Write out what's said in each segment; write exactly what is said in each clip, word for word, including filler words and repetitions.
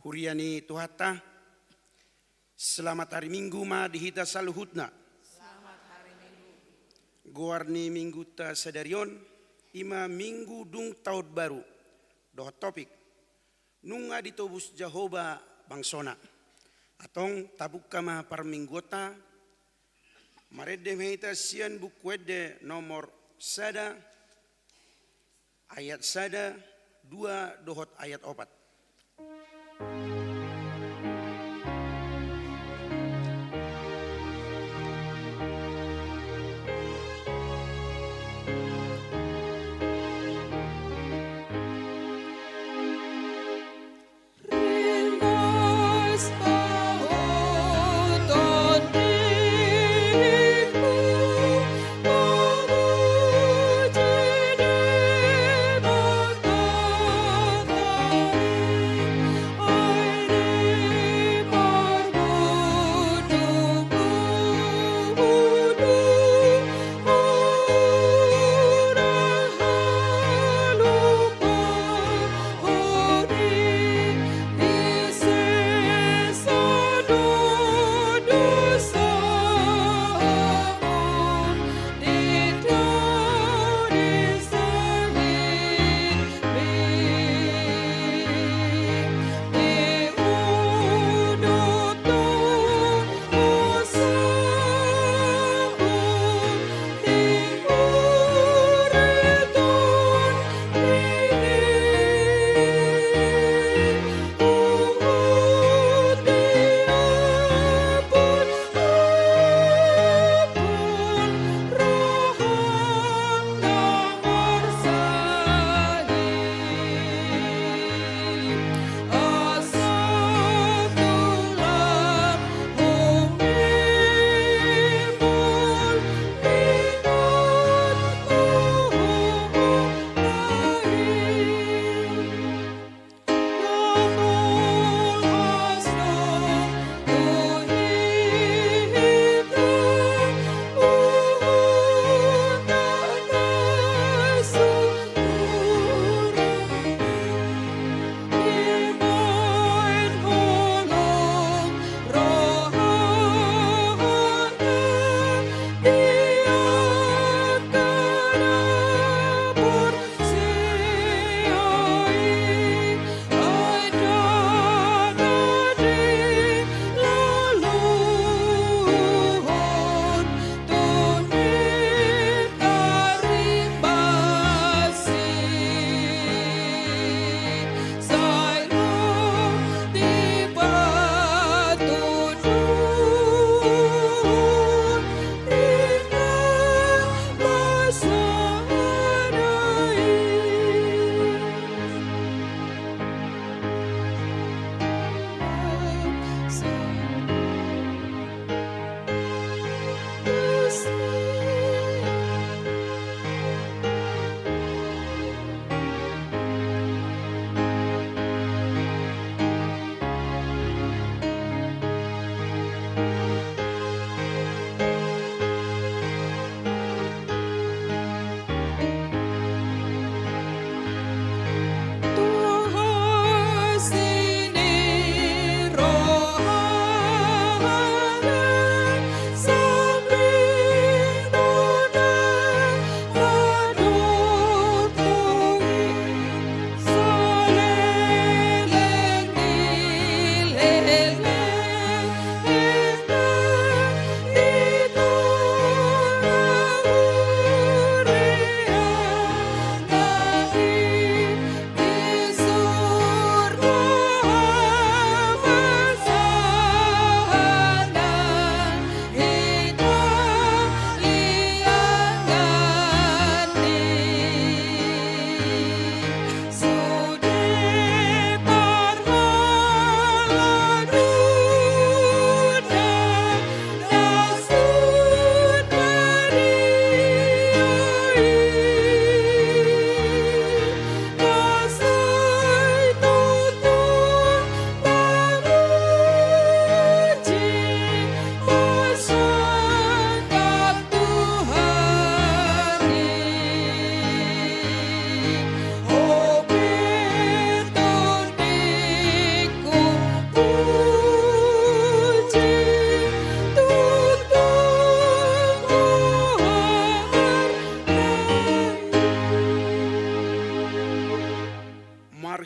Huria ni Tuhanta, selamat hari Minggu ma di hita saluhutna. Goar ni Mingguta sadari on, i ma Minggu dung taon baru, dohot topik, nunga ditobus Jahowa bangsona. Antong tabungka ma parmingguonta, marende ma hita sian Buku Ende nomor sada, ayat sada, dua dohot ayat opat.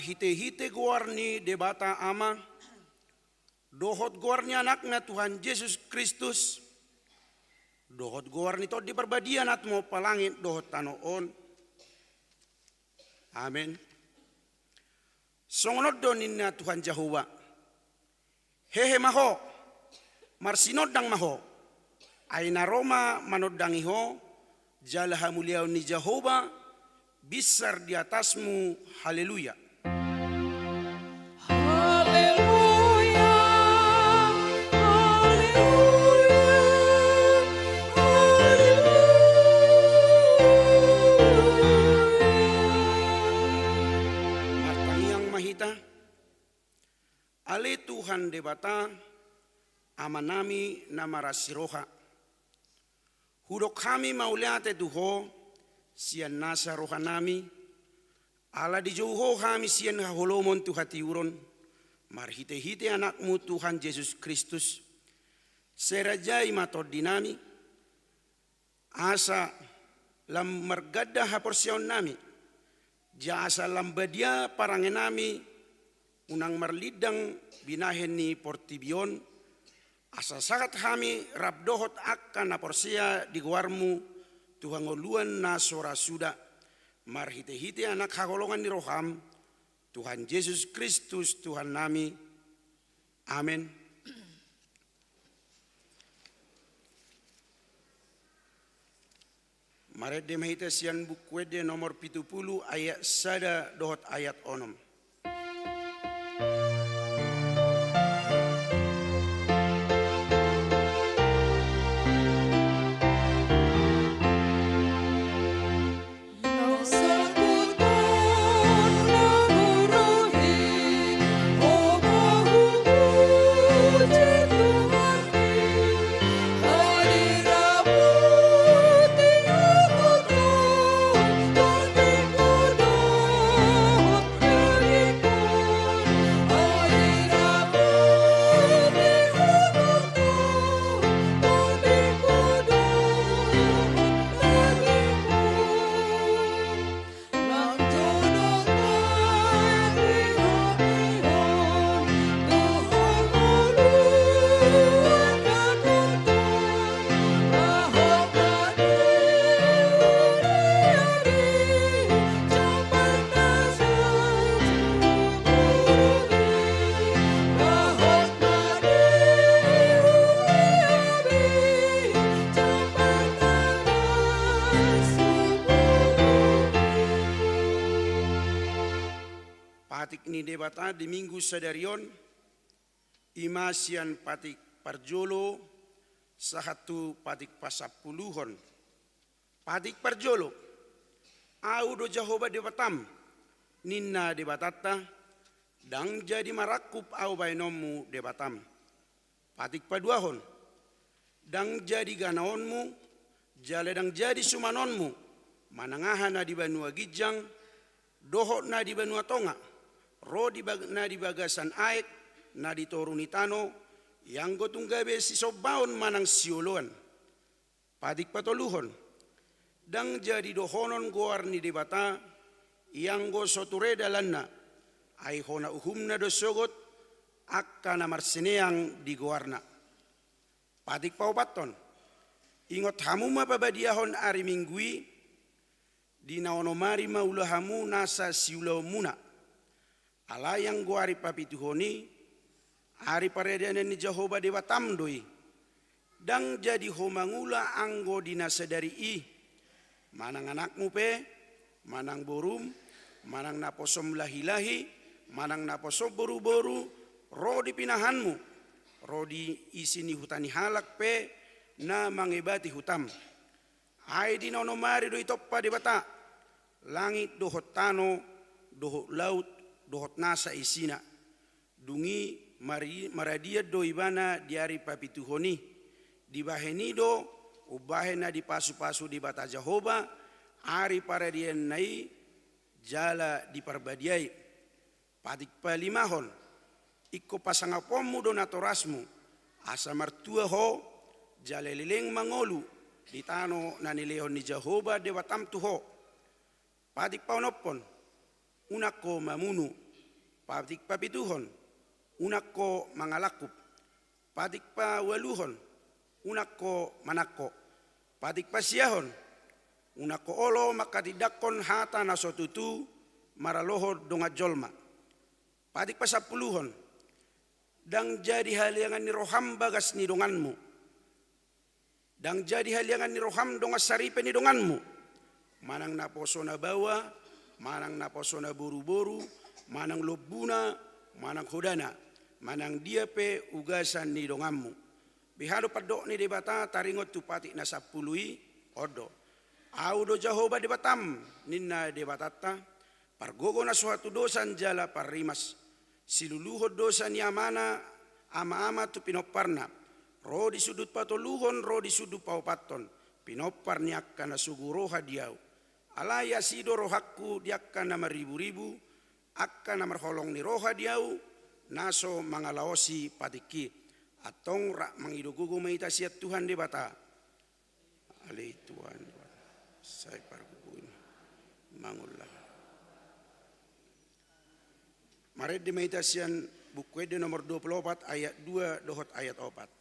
Marhitehite goar ni Debata Ama, dohot goar ni Anakna Tuhan Jesus Kristus, dohot goar ni Tondi Parbadia na tumompa langit dohot tano on. Amen. Songon on do ninna Tuhan Jahowa: Hehe ma ho, marsinondang ma ho, ai na ro ma manondangi ho, jala hamuliaon ni Jahowa binsar di atasmu. Haleluya. Haleluya. Haleluya. Martangiang ma hita. Ale Tuhan Debata, Amanami na marasi roha, hudok hami mauliate tu Ho sian nasa rohanami, ala dijou Ho hami sian haholomon tu hatiuron, marhitehite Anakmu Tuhan Jesus Kristus. Sai rajai ma tondinami, asa lam marganda haporseaonnami, jala asa lam badia parangenami, unang marlindang binahen ni portibi on, asa sahat hami rap dohot angka na porsea di goarmu tu hangoluan na so ra suda, marhitehite Anak haholongan ni roham, Tuhan Jesus Kristus Tuhannami. Amen. Marende ma hita sian Buku Ende nomor pitu pulu, ayat sada dohot ayat onom. Patik ni Debata di Minggu sadari on, i ma sian patik parjolo sahat tu patik pasampuluhon. Patik parjolo: Ahu do Jahowa Debatam, ninna Debatanta, ndang jadi marangkup Ahu bahenonmu Debatam. Patik paduahon: Ndang jadi ganaonmu, jala ndang jadi sumanonmu, manang aha na di banua ginjang, dohot na di banua tonga, ro di bag-, na di bagasan aek, na di toru ni tano, ianggo tung gabe sisombaon manang sioloan. Patik patoluhon: Ndang jadi dohonon goar ni Debata, ianggo so ture dalanna, ai hona uhumna do sogot angka na marsineang di goarna. Patik paopathon: Ingot hamu ma pabadiahon ari Minggu i, di na onom ari ma ula hamu nasa siulaonmuna. Alai anggo ari papituhon i, ari paradianan ni Jahowa Debatam do i. Ndang jadi ho mangula anggo di na sadari i, manang anakmu pe, manang borum, manang naposom lahilahi, manang naposom boruboru, ro di pinahanmu, ro di isi ni huta ni halak pe na mangebati hutam. Ai di na onom ari do itompa Debata langit dohot tano, dohot laut, dohot nasa isina. Dung i mari-, maradian do ibana di ari papituhon i. Dibahen i do umbahen na dipasupasu Debata Jahowa ari paradianna i jala diparbadiai. Patik palimahon: Ingkon pasangaponmu do natorasmu, asa martua ho, jala leleng mangolu di tano na nilehon ni Jahowa Debatam tu ho. Patik paonomhon: Unang ho mamunu, Patik papituhon, unang ho mangalangkup. Patik paualuhon, unang ho manangko. Patik pasiahon, unang ho olo manghatindanghon hata na so tutu maralohon dongan jolma. Patik pasampuluhon, ndang jadi haliangan ni roham bagas ni donganmu. Ndang jadi haliangan ni roham dongan saripe ni donganmu, manang naposona baoa, manang naposona boruboru, manang lombuna, manang hodana, manang dia pe ugasan ni donganmu. Beha do pandok ni Debata taringot tu patik na sampulu i? On do: Ahu do Jahowa Debatam, ninna Debatanta, pargogo na so hatudosan jala parrimas. Siluluhon dosa ni amana, ama-ama tu pinomparna, ro di sundut patoluhon ro di sundut paopathon, pinompar ni angka na sogo roha di ahu. Alai asi do rohangku di angka na marriburibu, angka na marholong ni roha di ahu, na so mangalaosi patik i. Antong rap mangido gogo ma hita sian Tuhan Debata. Ale Tuhan, sai pargogoi ma, mangula. Marende ma hita sian Buku Ende nomor dua pulu opat ayat dua dohot ayat opat.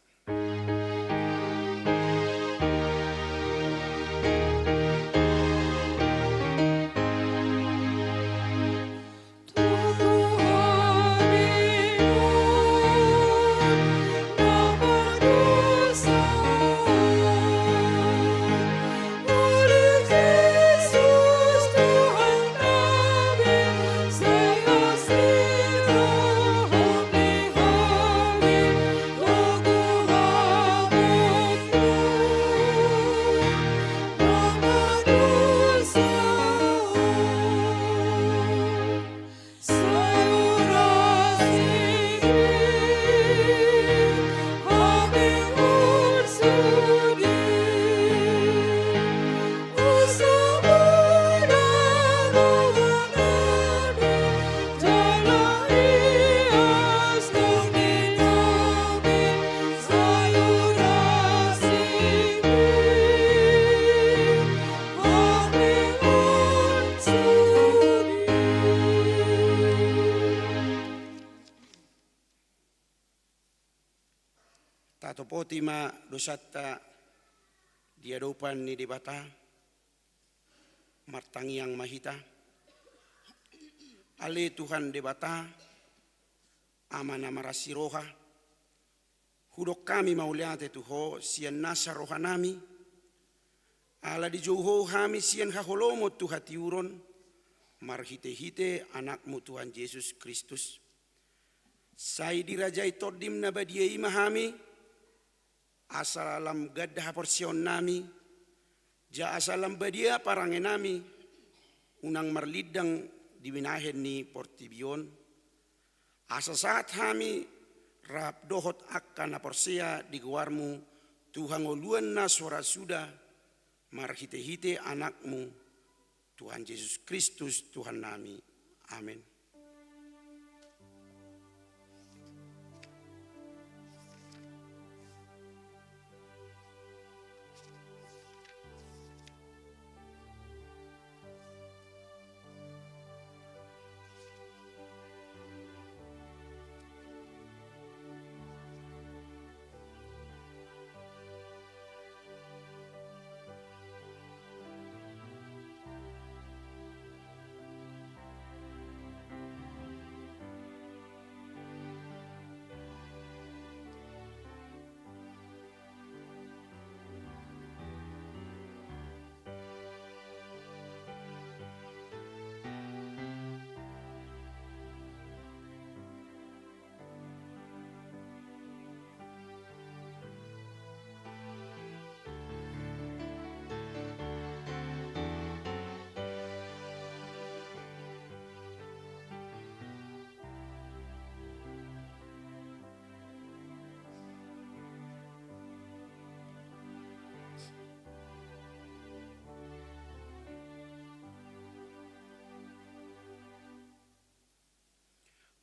Tatopoti ma dosanta di adopan ni Debata, martangiang ma hita. Ale Tuhan Debata, Ama na marasi roha, hudok hami mauliate tu Ho sian nasa rohanami, ala dijou Ho hami sian haholomon tu hatiuron, marhitehite Anakmu Tuhan Jesus Kristus. Sai dirajai Tondim na badia i ma hami, asa lam ganda haporseaonnami, jala asa lam badia parangenami, unang marlindang di binahen ni portibi on, asa sahat hami rap dohot angka na porsea di goarmu tu hangoluan na so ra suda, marhitehite Anakmu, Tuhan Jesus Kristus, Tuhannami. Amen.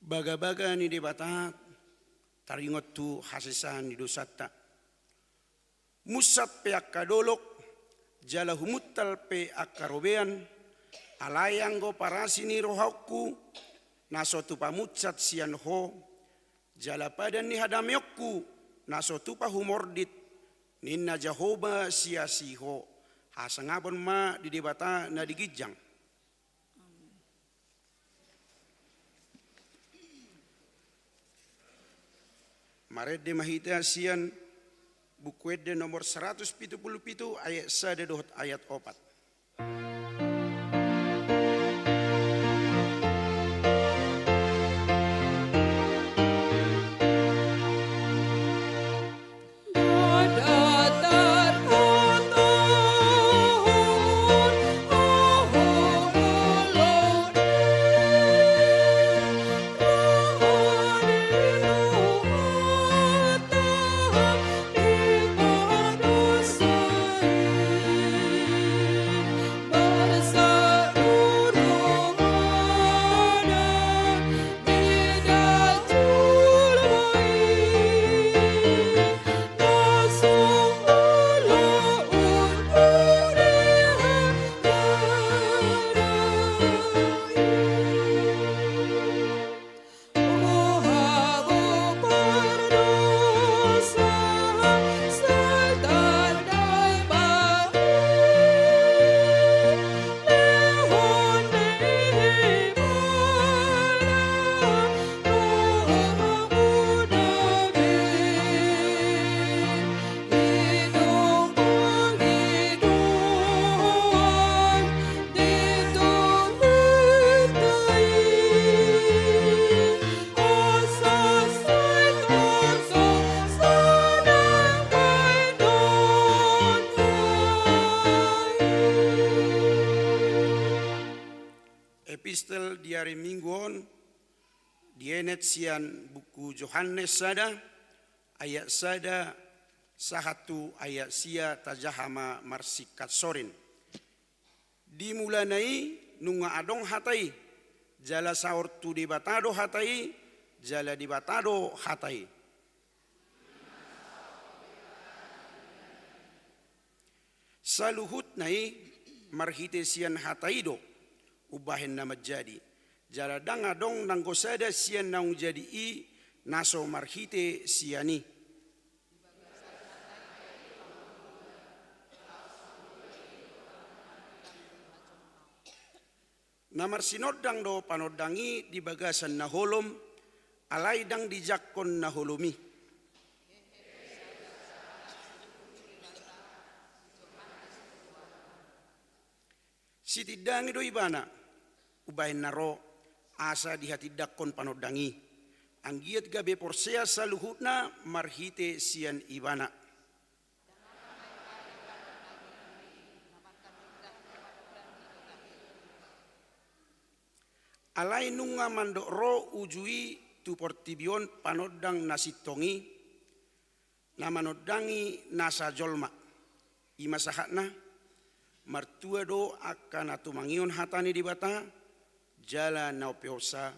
Bagabaga ni Debata taringot tu hasesaan ni dosanta. Munsat pe angka dolok, jala humuntal pe angka robean, alai anggo parasi ni rohangku, na so tupa munsat sian Ho, jala padan ni hadameonku na so tupa humordit, ninna Jahowa siasi Ho. Hasangapon ma di Debata na di ginjang. Marende ma hita sian Buku Ende nomor saratus pitu pulu pitu, ayat sada dohot ayat opat. Epistel di ari Minggu on dienet sian buku Johannes sada, ayat sada sahat tu ayat sia. Tajaha ma marsingkat sorin. Di mulana i nunga adong Hata i, jala saor tu Debata do Hata i, jala Debata do Hata i. Saluhutna i marhite sian Hata i do umbahen na manjadi. Jala ndang adong nanggo sada sian naung jadi i na so marhite sian i. Na marsinondang do panondang i di bagasan na holom, alai ndang dijangkon na holom i. Sitindangi do ibana umbahen na ro, asa dihatindangkon panondang i. Anggiat gabe porsea saluhutna marhite sian ibana. Alai nunga mandok ro uju i tu portibi on panondang na sintong i, na manondangi nasa jolma. I ma sahatna. Martua do angka na tumangihon hata ni Debata jala na umpeopsa.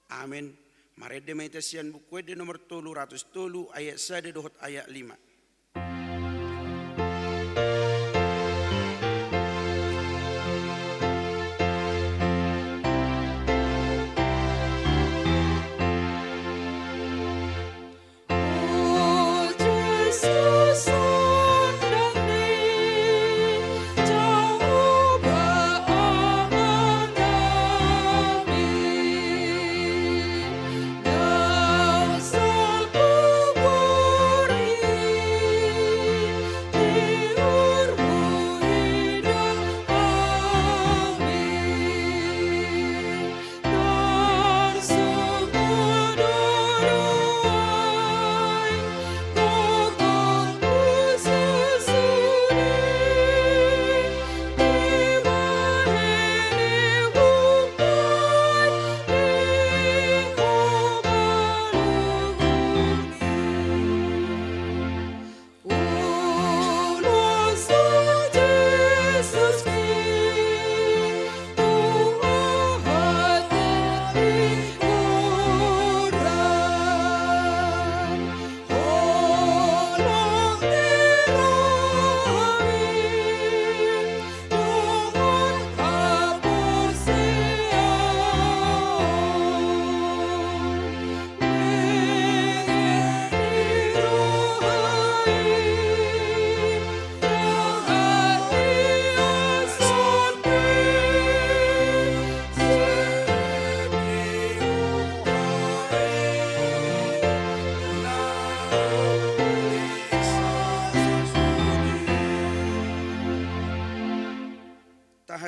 Amen. Marende ma hita sian Buku Ende nomor tolu ratus tolu, ayat sada dohot ayat lima.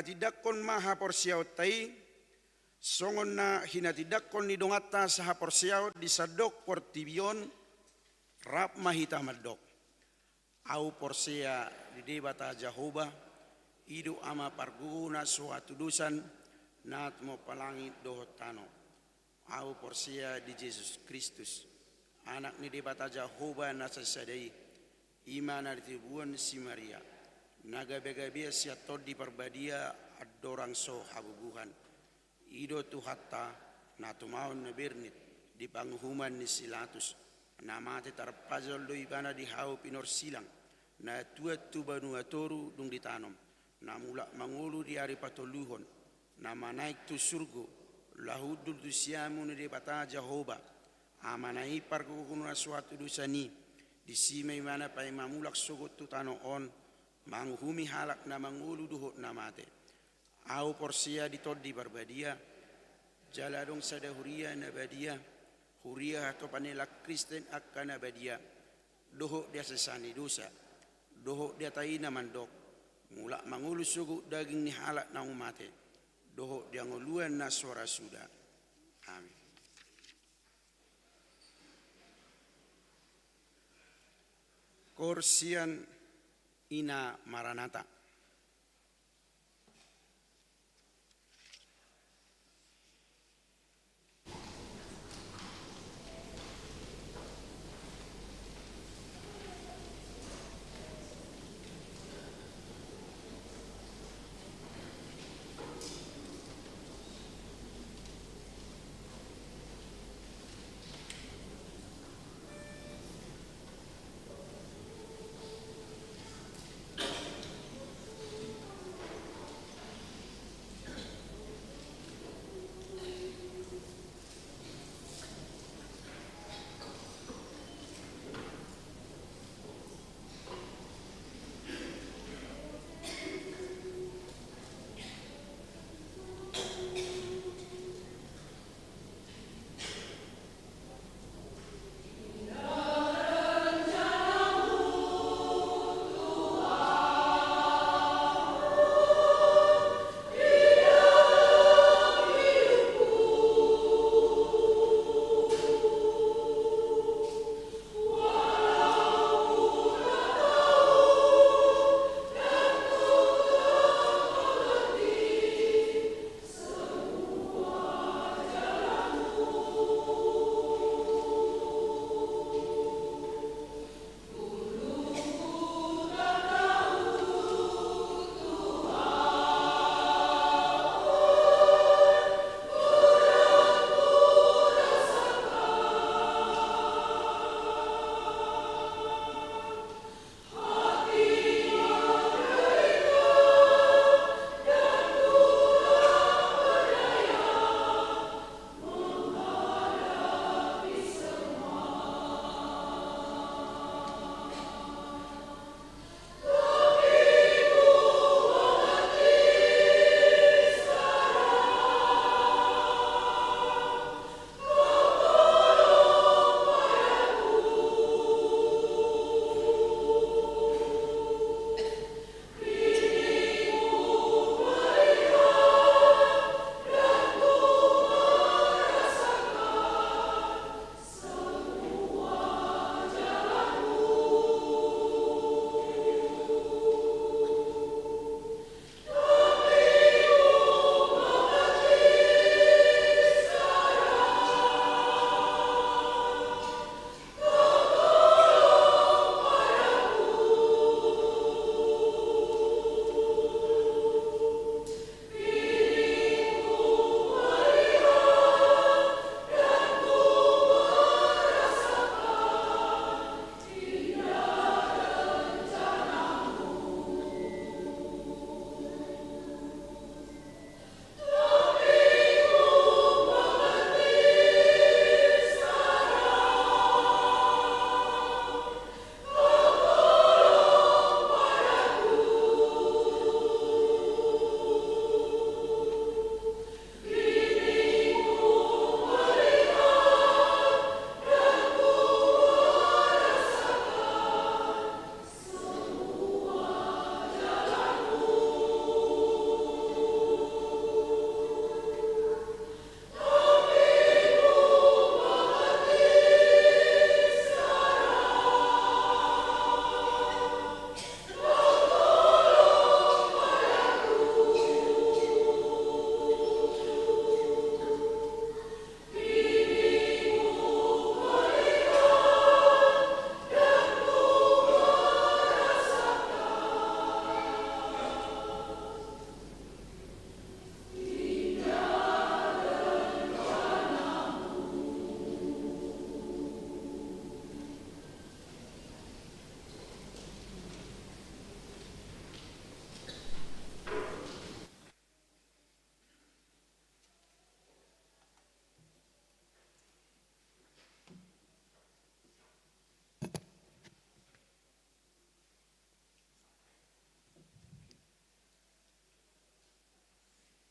Tindangkon ma haporseaonta i, songon na hinatindangkon ni donganta sahaporseaon di sandok portibi on, rap ma hita mandok: Ahu porsea di Debata Jahowa, i do Ama pargogo na so hatudosan, na tumompa langit dohot tano. Ahu porsea di Jesus Kristus, Anak ni Debata Jahowa na sasada i, i ma na tinobuan si Maria, na gabegabean sian Tondi Parbadia andorang so habubuhan. I do Tuhanta, na tumaon na bernit di panguhuman ni si Latus, na mate tarpajal do ibana di hau pinorsilang, na tuat tu banua toru dung ditanom, na mulak mangolu di ari patoluhon, na manaek tu surgo, laho hundul tu siamun ni Debata Jahowa, Amana i pargogo na so hatudosan i, disi ma ibana paima mulak sogot tu tano on, manguhumi halak na mangolu dohot na mate. Ahu porsea di Tondi Parbadia, jala adong sada huria na badia, huria hatopan ni halak Kristen angka na badia, dohot di hasesaan ni dosa, dohot di hata i na mandok: Mulak mangolu sogot daging ni halak naung mate, dohot di hangoluan na so ra suda. Amin. Koor sian Ina Maranata.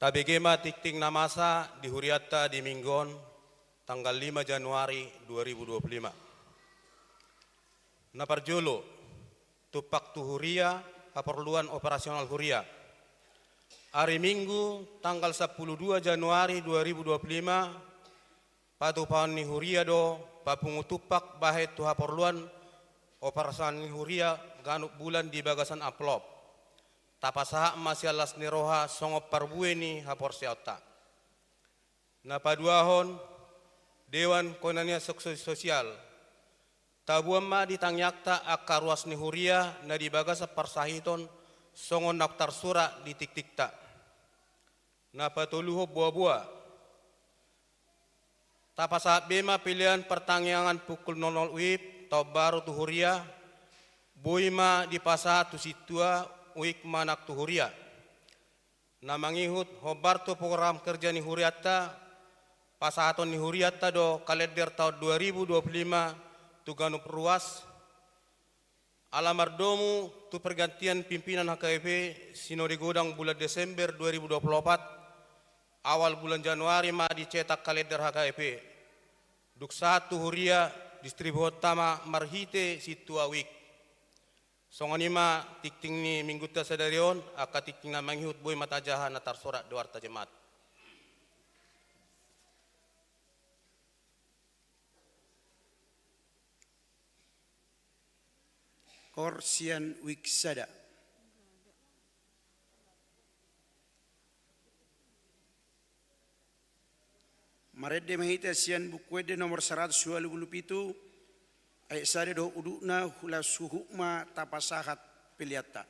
Tabege ma tingting na masa di hurianta di Minggu on, tanggal lima Januari dua ribu dua puluh lima. Na parjolo, tumpak tu huria, haporluan operasional huria. Ari Minggu, tanggal sampulu dua Januari dua ribu dua puluh lima, patupaon ni huria do papungu tumpak bahen tu haporluan operasional ni huria ganup bulan di bagasan amplop. Tapasahat ma sian las ni roha songon parbue ni haporseaonta. Na paduahon, Dewan Koinanian Sosial. Taboan ma di tangiangta angka ruas ni huria na di bagasan parsahiton songon naung tarsurat di tingtingta. Na patoluhon, boaboa. Tapasahat be ma pelean partangiangan pukul nol nol WIB taon baru tu huria, boi ma dipasahat tu sintua, uik manang tu huria. Na mangihut hombar tu program kerja ni hurianta, pasahaton ni hurianta do kalender taon dua ribu dua puluh lima tu ganup ruas, ala mardomu tu pergantian pimpinan HKBP, Sinode Godang bulan Desember dua ribu dua puluh opat, awal bulan Januari ma dicetak kalender HKBP. Dung sahat tu huria, distribuhonta ma marhite sintua, uik. Songon i ma tingting ni Minggunta sadari on, angka tingting na mangihut boi ma tajaha na tarsurat di Warta Jemaat. Koor sian uik sada. Marende ma hita sian Buku Ende nomor saratus ualu pulu pitu, ayat sada dohot udutna, hula suhut ma tapasahat peleanta.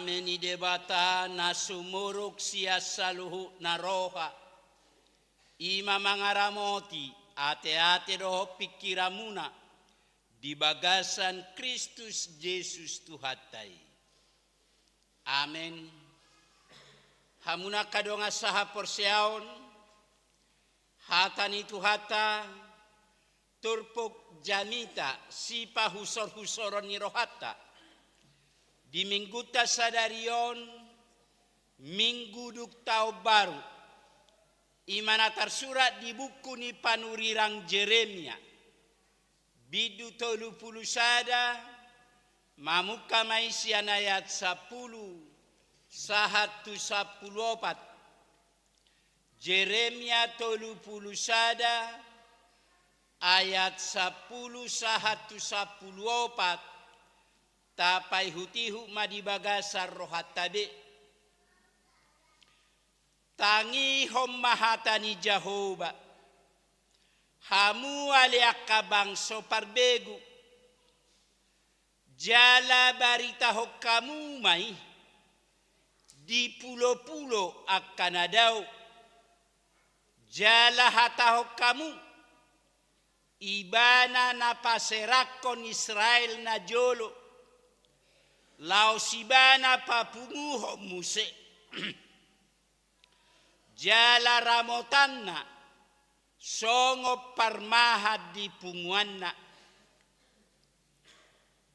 Dame ni Debata na sumurung sian saluhutna roha, i ma mangaramoti ateate dohot pingkiranmuna di bagasan Kristus Jesus Tuhanta i. Amen. Hamu angka dongan sahaporseaon, hata ni Tuhanta turpuk jamita sipahusorhusoron ni rohanta di Minggunta sadari on, Minggu dung taon baru, i ma na tarsurat di buku ni panurirang Jeremia, bindu tolu pulu sada, mamungka ma i sian ayat sampulu sahat tu sampulu opat. Jeremia tolu pulu sada, ayat sampulu sahat tu sampulu opat, tapaihutihut ma di bagasan rohanta be. Tangihon ma hata ni Jahowa, hamu ale angka bangso parbegu, jala baritahon hamu ma i di pulopulo angka na dao, jala hatahon hamu: Ibana na paserangkon Israel najolo, laos Ibana papunguhon muse. Jala ramotanna songon parmahan di punguanna.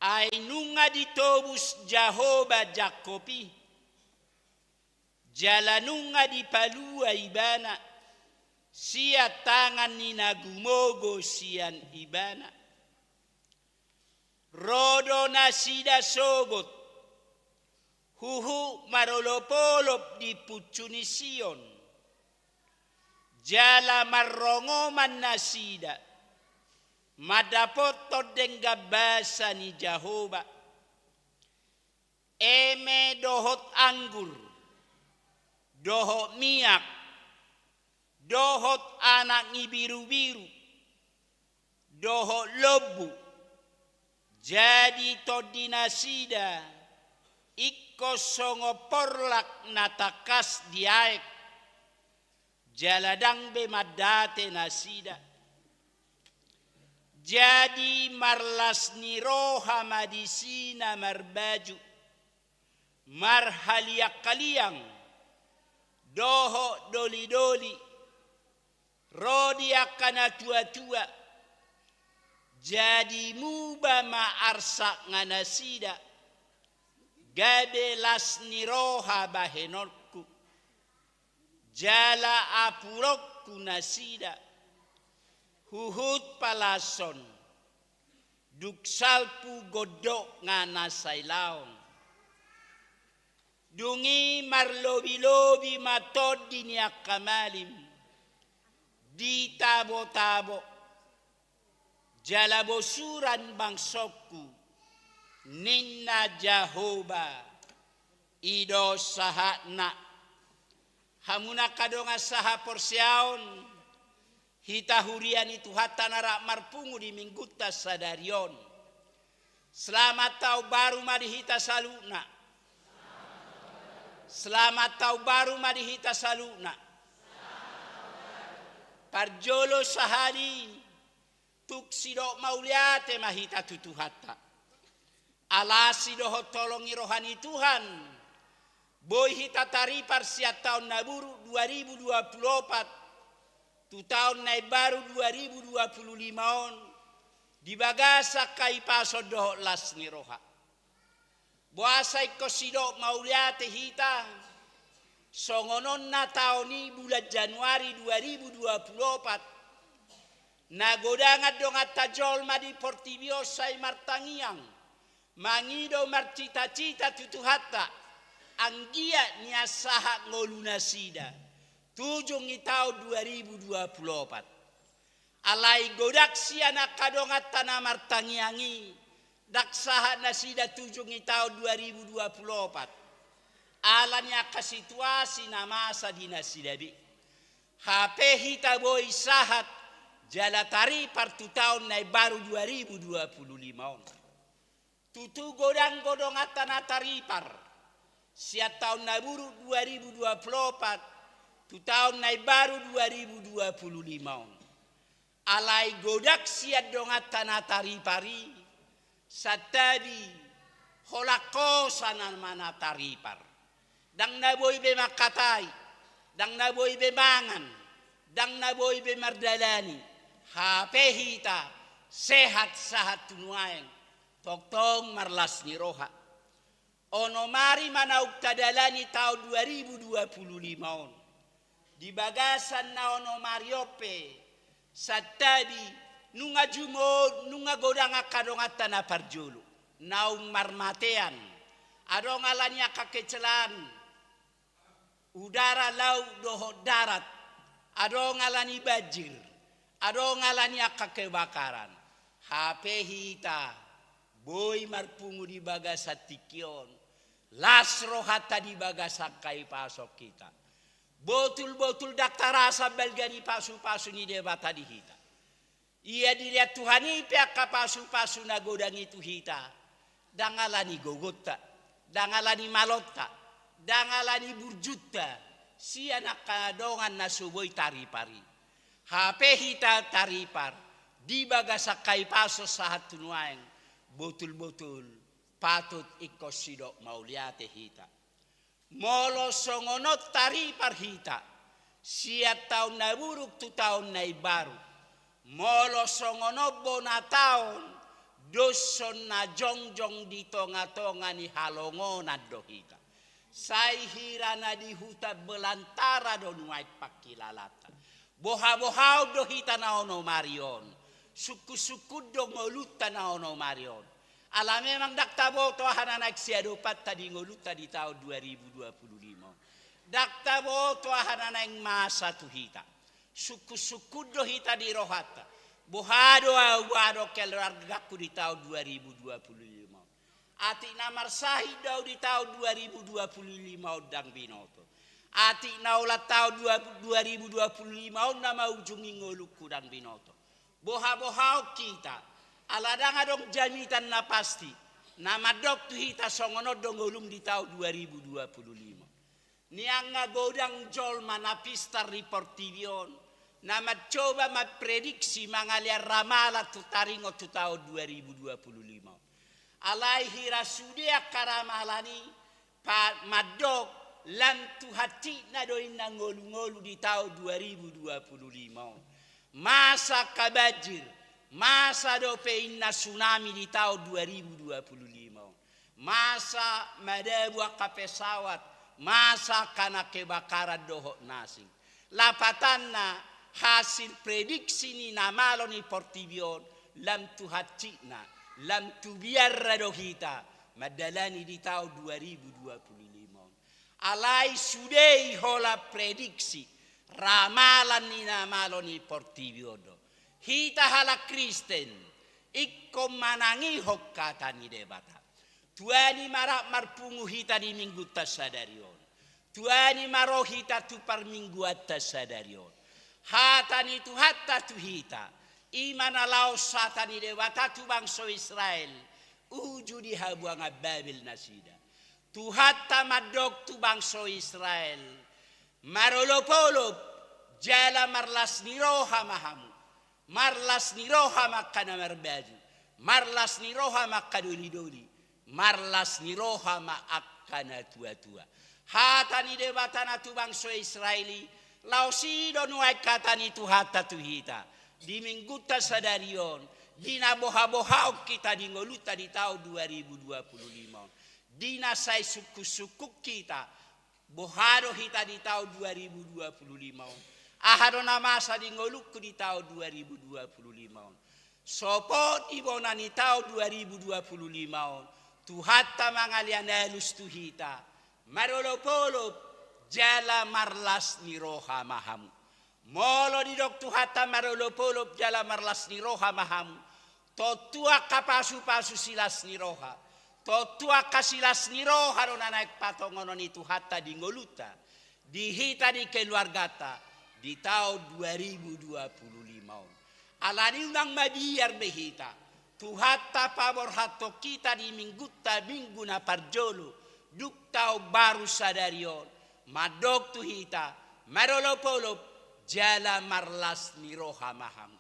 Ai nunga ditobus Jahowa Jakkob i, jala nunga dipalua Ibana sian tangan ni na gumogo sian Ibana. Ro do nasida sogot, huhut marolopolop di punsu ni Sion, jala marrongoman nasida mandapothon denggan basa ni Jahowa. Eme dohot anggur, dohot miak, dohot anak ni birubiru, dohot lombu, jadi tondi nasida ingkon songon porlak na tangkas di aek, jala ndang be mandate nasida. Jadi marlas ni roha ma disi na marbaju marhalianghaliang dohot dolidoli. Ro di angka natuatua, jadi muba ma arsakna nasida, gabe las ni roha bahenonku, jala apuronku nasida, huhut palashon, dung salpu gondokna na sai laon. Dung i marlobilobi ma tondi ni angka malim ditabotabo, jala bosuran bangsongku, ninna Jahowa i do sahatna. Hamu angka dongan sahaporseaon, hita huria ni Tuhanta na rap marpungu di Minggunta sadari on. Selamat taon baru ma di hita saluhutna. Selamat taon baru ma di hita saluhutna. Parjolo sahali, tung sidok mauliate ma hita tu Tuhanta. Ala asi dohot holong ni roha ni Tuhan, boi hita taripar sian taon na buruk dua ribu dua puluh opat tu taon na imbaru dua ribu dua puluh lima on, di bagasan hahipason dohot las ni roha. Boasa ingkon sidok mauliate hita, songon on na taon i bulan Januari dua ribu dua puluh opat, na godang andonganta jolma di portibi on sai martangiang, mangido marcitacita tu Tuhanta, anggiat nian sahat ngolunasida tu ujung ni taon dua ribu dua puluh opat. Alai godang sian angka donganta na martangiang i, ndang sahat nasida tu ujung ni taon dua ribu dua puluh opat. Ala ni angka situasi na masa di nasida be. Hape hita boi sahat jala taripar tu taon na imbaru dua ribu dua puluh lima on. Tutu godang do donganta na taripar. sian taon na buruk dua ribu dua puluh opat tu taon na imbaru dua ribu dua puluh lima on. Alai godang sian donganta na taripar i, santabi, holan hosa nama na taripar. Ndang na boi be mangkatai, ndang na boi be mangan, ndang na boi be mardalani, hape hita sehat sahat tu nuaeng, tongtong marlas ni roha. Onom ari ma naung tadalani taon dua ribu dua puluh lima on. Di bagasan na onom ari on pe, santabi, nunga jumolo, nunga godang angka donganta na parjolo, naung marmatean. Adong ala ni angka kecelakaan udara, laut dohot darat. Adong ala ni banjir, adong ala ni angka kebakaran. Hape hita boi marpungu di bagasan tingki on. Las rohanta di bagasan hahipason hita. Botul-botul ndang tarasa balga ni pasu-pasu ni Debata di hita. Ia dilehon Tuhan i pe angka pasu-pasu na godang i tu hita, ndang ala ni gogonta, ndang ala ni malonta, ndang ala ni burjunta, sian angka dongan na so boi taripar i. Hape hita taripar di bagasan hahipason sahat tu nuaeng, botul-botul patut ingkon sidok mauliate hita. Molo songon on taripar hita, sian taon na buruk tu taon na imbaru, molo songon on bona taon, dos on na jongjong di tonga-tonga ni halongonan do hita. Sai hira na di huta belantara do nuaeng pangkilalanta. Boha-bohaon do hita na onom ari on. Sungkun-sungkun do ngolunta na onom ari on. Ala memang ndang taboto aha na naeng siadopanta di ngolunta di taon dua ribu dua puluh lima on. Ndang taboto aha na naeng masa tu hita. Sungkun-sungkun do hita di rohanta. Boha do ahu, boha do keluargaku di taon dua ribu dua puluh lima on. Atik na marsahit do ahu di taon dua ribu dua puluh lima on, ndang binoto. Atik na holan taon dua, dua ribu dua puluh lima on na maujungi ngolungku, ndang binoto. Boha-bohaon hita, ala ndang adong jamitan na pasti na mandok tu hita songon on do ngolum di taon dua ribu dua puluh lima. Nian nga godang jolma na pistar di portibi on, na mancoba mamprediksi, mangalean ramalan tu taringot tu taon dua ribu dua puluh lima on. Alai hira sude angka ramalan i, pa-, mandok, lam tu hansikna do inna ngolu-ngolu di taon dua ribu dua puluh lima on. Masa angka banjir, masa dope inna tsunami di taon dua ribu dua puluh lima on. Masa madabu angka pesawat, masa angka na kebakaran dohot na asing. Lapatanna, hasil prediksi ni na malo ni portibi on, lam tu hansikna, lam tu biarna do hita mandalani di taon dua ribu dua puluh lima on. Alai sude i holan prediksi, ramalan ni na malo ni portibi on do. Hita halak Kristen, ingkon manangihon hata ni Debata. Tuani ma rap marpungu hita di minggunta sadari on. Tuani ma ro hita tu parmingguanta sadari on. Hata ni Tuhanta tu hita, i ma na laos hata ni Debata tu bangso Israel, uju di habuangan Babel nasida. Tuhanta mandok tu bangso Israel, marolop-olop jala marlas ni roha ma hamu. Marlas ni roha ma angka na marbaju, marlas ni roha ma angka doli-doli, marlas ni roha ma angka na tua-tua. Hata ni Debata na tu bangso Israel i, laos i do nuaeng hata ni Tuhanta tu hita. Di minggunta sadari on, di na boha-bohaon hita di ngolunta di taon dua ribu dua puluh lima on, di na sai sungkun-sungkun hita, boha do hita di taon dua ribu dua puluh lima on? Aha do na masa di ngolungku di taon dua ribu dua puluh lima on? Sopot di bona ni taon dua ribu dua puluh lima on, Tuhanta mangalean alus tu hita, marolop-olop jala marlas ni roha ma hamu. Molo didok Tuhanta marolop-olop jala marlas ni roha ma hamu, tontu angka pasu-pasu silas ni roha, tontu angka silas ni roha do na naeng patongonon ni Tuhanta di ngolunta, di hita, di keluarganta, di taon dua ribu dua puluh lima on. Alani unang mabiar be hita, Tuhanta paborhathon hita di minggunta, minggu na parjolo, dung taon baru sadari on, mandok tu hita, marolopolop jala marlas ni roha ma hamu.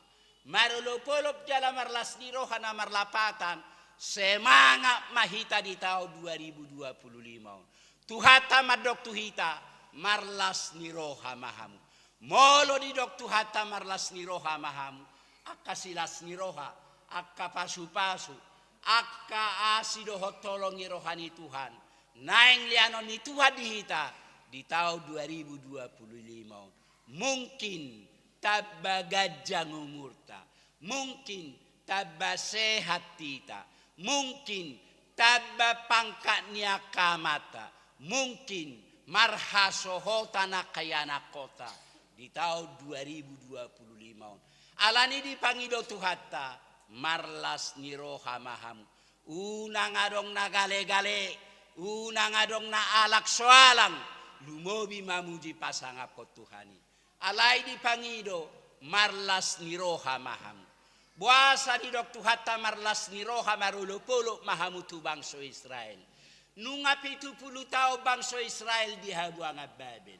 Marolopolop jala marlas ni roha na marlapatan, semangat ma hita di taon dua ribu dua puluh lima on. Tuhanta mandok tu hita, marlas ni roha ma hamu. Molo didok Tuhanta marlas ni roha ma hamu, angka silas ni roha, angka pasupasu, angka asi dohot holong ni roha ni Tuhan, naeng leanon ni Tuhan di hita di taon dua ribu dua puluh lima on. Mungkin tamba ganjang umurta, mungkin tamba sehat hita, mungkin tamba pangkat ni angka amanta, mungkin marhasohotan angka ianakhonta di taon dua ribu dua puluh lima on. Alani dipangido Tuhanta, marlas ni roha ma hamu. Unang adong na galegale, unang adong na alang so alang, lumobi mamuji pasangaphon Tuhan i. Alai dipangido, marlas ni roha ma hamu. Boasa didok Tuhanta marlas ni roha, marolopolop ma hamu tu bangso Israel? Nunga pitu pulu taon bangso Israel di habuangan Babel.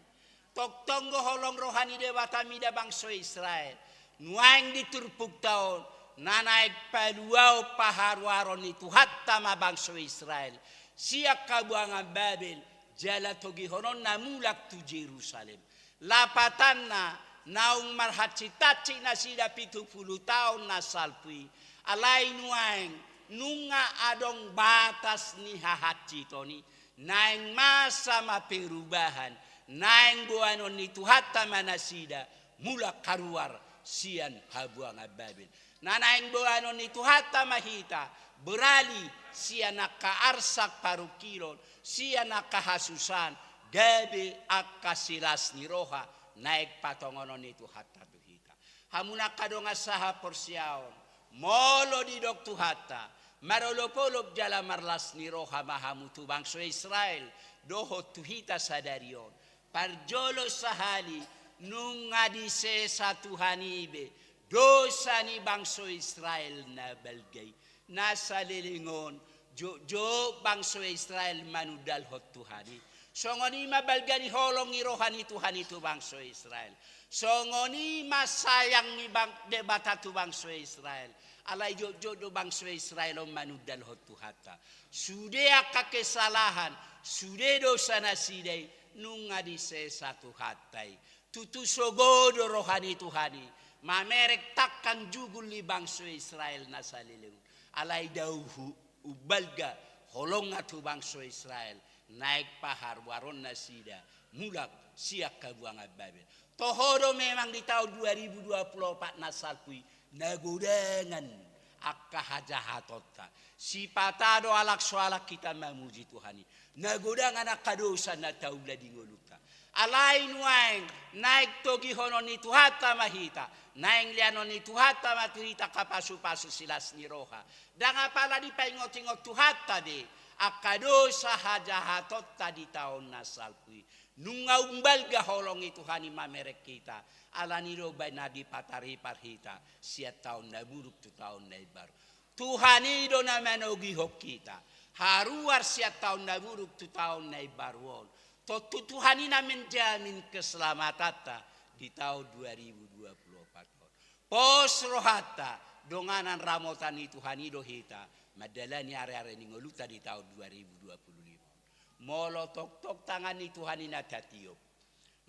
Tongtong do holong roha ni Debata mida bangso Israel. Nuaeng di turpukta on, na naeng paluaon paharuaron ni Tuhanta ma bangso Israel sian habuangan Babel, jala togihononna mulak tu Jerusalem. Lapatanna, naung marhansit-hansit nasida pitu pulu taon na salpu i, alai nuaeng nunga adong batas ni hahansiton i, naeng masa ma perubahan, naeng boanon ni Tuhanta ma nasida mulak haruar sian habuangan Babel. Na naeng boanon ni Tuhanta ma hita, beralih sian angka arsak parungkilon, sian angka hasusaan, gabe angka silas ni roha naeng patongonon ni Tuhanta tu hita. Hamu na angka dongan sahaporseaon, molo didok Tuhanta, marolopolop jala marlas ni roha ma hamu tu bangso Israel, dohot tu hita sadari on. Parjolo sahali, nunga disesa Tuhan i be dosa ni bangso Israel na balga i. Na saleleng on, jotjot bangso Israel manundalhon Tuhan i. Songon i ma balga ni holong ni roha ni Tuhan i tu bangso Israel. Songon i ma sayang ni bang-, Debata tu bangso Israel. Alai jotjot do bangso Israel on manundalhon Tuhanta. Sude angka kesalahan, sude dosa nasida i, nunga disesa Tuhanta i. Tutu sogo do roha ni Tuhan i mamereng tangkang jugul ni bangso Israel na saleleng on. Alai dao hu-, umbalga holongna tu bangso Israel, naeng paharuaron nasida mulak sian habuangan Babel. Toho do memang di taon dua ribu dua puluh opat na salpu i, na godangan angka hajahatonta. Sipata do alang so alang hita mamuji Tuhan i. Na godangan angka dosa na taula di ngolunta. Alai nuaeng, naeng togihonon ni Tuhanta ma hita, naeng leanon ni Tuhanta ma tu hita angka pasupasu silas ni roha. Ndang apala dipaingotingot Tuhanta be angka dosa hajahatonta di taon na salpu i. Nunga umbalga holong ni Tuhan i mamereng hita. Alani do baen na dipataripar hita sian taon na buruk tu taon na imbaru. Tuhan i do na manogihon hita haruar sian taon na buruk tu taon na imbaru on. Tontu Tuhan i na menjamin keselamatanta di taon dua ribu dua puluh opat on. Pos rohanta, donganan ramotan ni Tuhan i do hita mandalani areare ni ngolunta di taon dua ribu dua puluh lima on. Molo tongtong tangan ni Tuhan i na tatiop,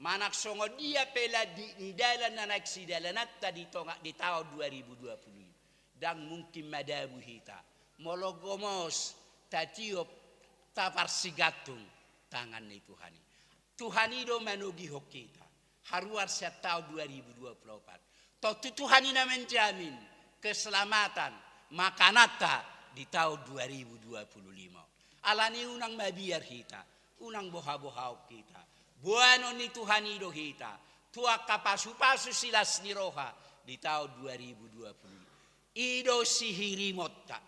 manang songon dia pe landik ni dalan na naeng sidalananta di tonga di taon dua ribu dua puluh i, ndang mungkin madabu hita molo gomos tatiop, taparsigantung tangan ni Tuhan i. Tuhan i do manogihon hita haruar sian taon dua ribu dua puluh opat. Tontu Tuhan i na menjamin keselamatan makananta di taon dua ribu dua puluh lima on. Alani unang mabiar hita, unang bohabohaon hita. Boanon ni Tuhan i do hita tu angka pasupasu silas ni roha di taon dua ribu dua puluh. I do sihirimonta,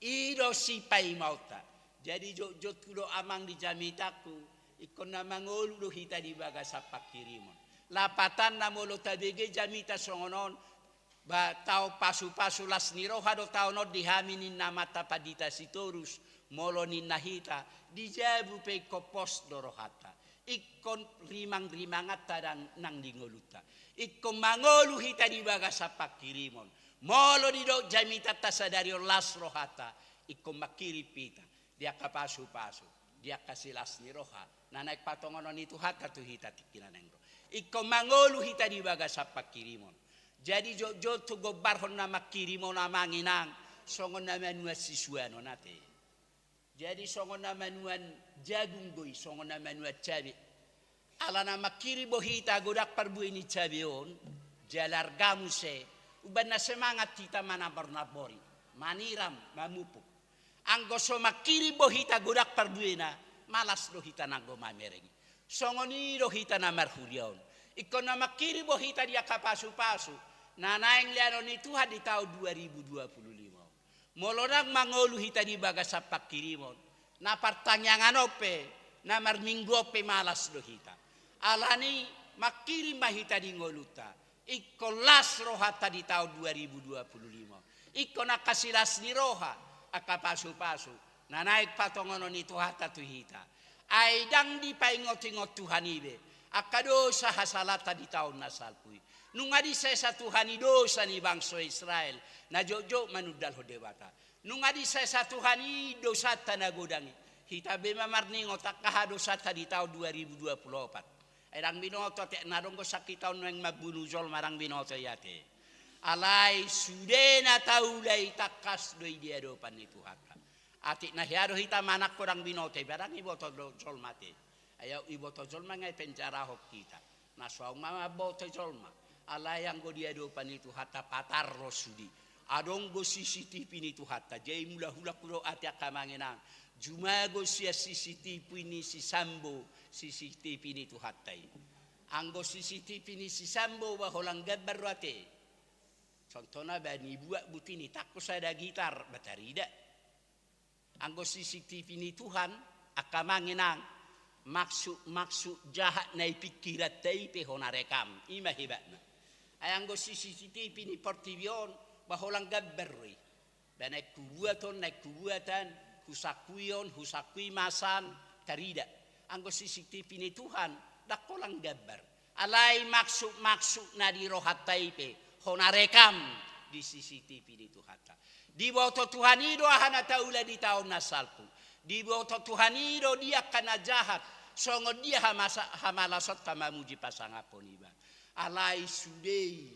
i do sipaimaonta. Jadi jotjotku do amang di jamitangku, ingkon na mangolu do hita di bagasan panghirimon. Lapatanna molo tabege jamita songon on, ba taon pasupasu las ni roha do taon on di hami ninna amanta Pandita Sitorus, Molo ninna hita, di jabu pe ingkon pos do rohanta. Ingkon rimang-rimanganta nang, nang di ngolunta. Ingkon mangolu hita di bagasan pangkirimon. Molo didok jamitanta sadari on las rohanta, ingkon mangkirim hita di angka pasu-pasu, di angka silas ni roha na naeng patongonon ni Tuhanta tu hita tingki na naeng ro. Ingkon mangolu hita di bagasan pangkirimon. Jadi jotjot tu gombarhon na mangkirim on, amang inang, songon na manuan sisuanon ate. Jadi songon na manuan jagung do i, songon na manuan cabe. Ala na mangkirim do hita godang parbue ni cabe on, jala arga muse, umbahen na semangat hita manambor-nambori, maniram, mamupuk. Anggo so mangkirim do hita godang parbuena, malas do hita nanggo mamereng i. Songon i do hita na marhuria on. Ingkon na mangkirim do hita di angka pasu-pasu na naeng leanon ni Tuhan di taon dua ribu dua puluh lima on. Molo ndang mangolu hita di bagasan pangkirimon, na partangiangan on pe, na marminggu on pe malas do hita. Alani mangkirim ma hita di ngolunta. Ingkon las rohanta di taon dua ribu dua puluh lima. Ingkon angka silas ni roha, angka pasu-pasu na naeng patongonon ni Tuhanta tu hita. Ai ndang dipaingot-ingot Tuhan i be angka dosa hasalanta di taon na salpu i. Nunga disesa Tuhan i dosa ni bangso Israel na jotjot manundalhon Debata. Nunga disesa Tuhan i dosanta na godang i. Hita be ma marningot angka hadosanta di taon dua ribu dua puluh opat. Ai ndang binoto ate, na adong do sangkitaon naeng mambunu jolma, ndang binoto i ate. Alai sude na taula i tangkas do i di adopan ni Tuhanta. Atik na hea do hita manangko ndang binoto i, ba ndang iboto do jolma ate. Ai iboto jolma nga ipenjarahon hita. Na so aung ma mamboto jolma. Alai anggo di adopan ni Tuhanta patar do sude. Adong do C C T V ni Tuhanta. Jadi mula-hula hudok ate angka amang inang. Jumago sian C C T V ni si Sambo, C C T V ni Tuhanta i. Anggo C C T V ni si Sambo ba holan gambar do ate. Contohna ba nibuat buti ni tangko sada gitar, ba tarida. Anggo C C T V ni Tuhan, angka amang inang, maksud-maksud jahat na i pingkiranta i pe hona rekam, i ma hebatna. Ai anggo C C T V ni portibi on, ba holan gambar do i. Ba naeng hubuat on, naeng hubuat an, husangkui on, husangkui masa an, tarida. Anggo C C T V ni Tuhan, ndang holan gambar. Alai maksud-maksud na di rohanta i pe, hona rekam di C C T V ni Tuhanta. Diboto Tuhan i do aha na taula di taon na salpu. Diboto Tuhan i do dia angka na jahat, songon dia hamasa-, hamalasonta mamuji pasangaphon Ibana. Alai sude i,